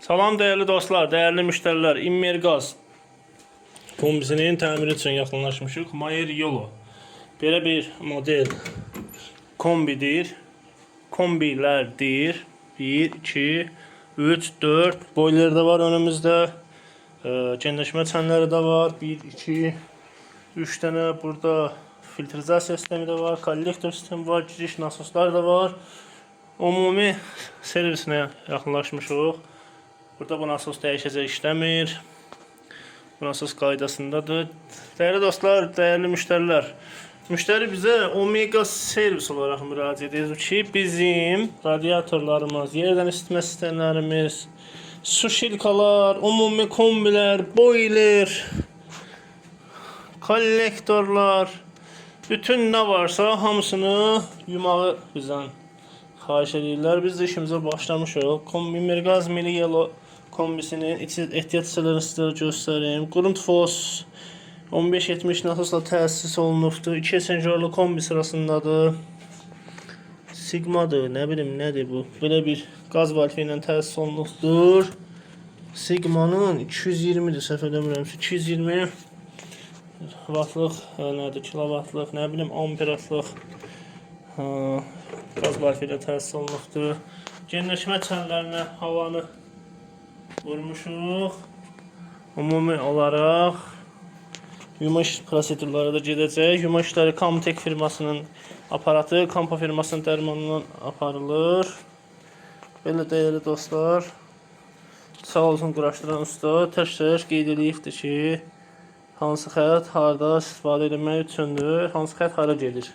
Salam dəyərli dostlar, dəyərli müştərilər. Immerqaz kombisinin təmiri üçün yaxınlaşmışıq. Mayer Yolo. Belə bir model kombidir. Kombilərdir. 1, 2, 3, 4. Boiler də var önümüzdə. Genləşmə çənləri də var. 1, 2, 3 dənə burada filtrizasiya sistemi də var, kollektor sistemi var, giriş nasoslar da var. Ümumi servisinə yaxınlaşmışıq. Burada bu nasos dəyişəcək, işləmir. Bu nasos qaydasındadır. Dəyərli dostlar, dəyərli müştərilər. Müştəri bizə Omega servis olaraq müraciət edir ki, bizim radiatorlarımız, yerdən isitmə sistemlərimiz, suşilkalar, ümumi kombilər, boiler, kollektorlar, bütün nə varsa hamısını yumağı bizdən xahiş edirlər. Biz də işimizə başlamışıq. Kombi Mirqaz Milli Yellow kombisinin ehtiyat hissələrini sizlərə göstərim. Grundfos 1570 nasosla təsis olunubdur. 2 esenjorlu kombi sırasındadır. Sigmadır, nə bilim nədir bu. Belə bir qaz valfi ilə təsis olunubdur. Sigma'nın 220-dir, səhv eləmirəmsə 220 vatlıq, nədir, kilovatlıq, nə bilim amperatlıq qaz valfi ilə təsis olunubdur. Genləşmə çənlərinə havanı vurmuşuq. Ümumi olaraq yuma iş prosedurları da gedəcək. Yuma işləri Kamtek firmasının aparatı, Kampa firmasının dərmanından aparılır. Belə dəyərli dostlar, sağ olsun quraşdıran usta tək-tək qeyd eləyibdir ki, hansı xətt harda istifadə edilmək üçündür, hansı xətt hara gedir.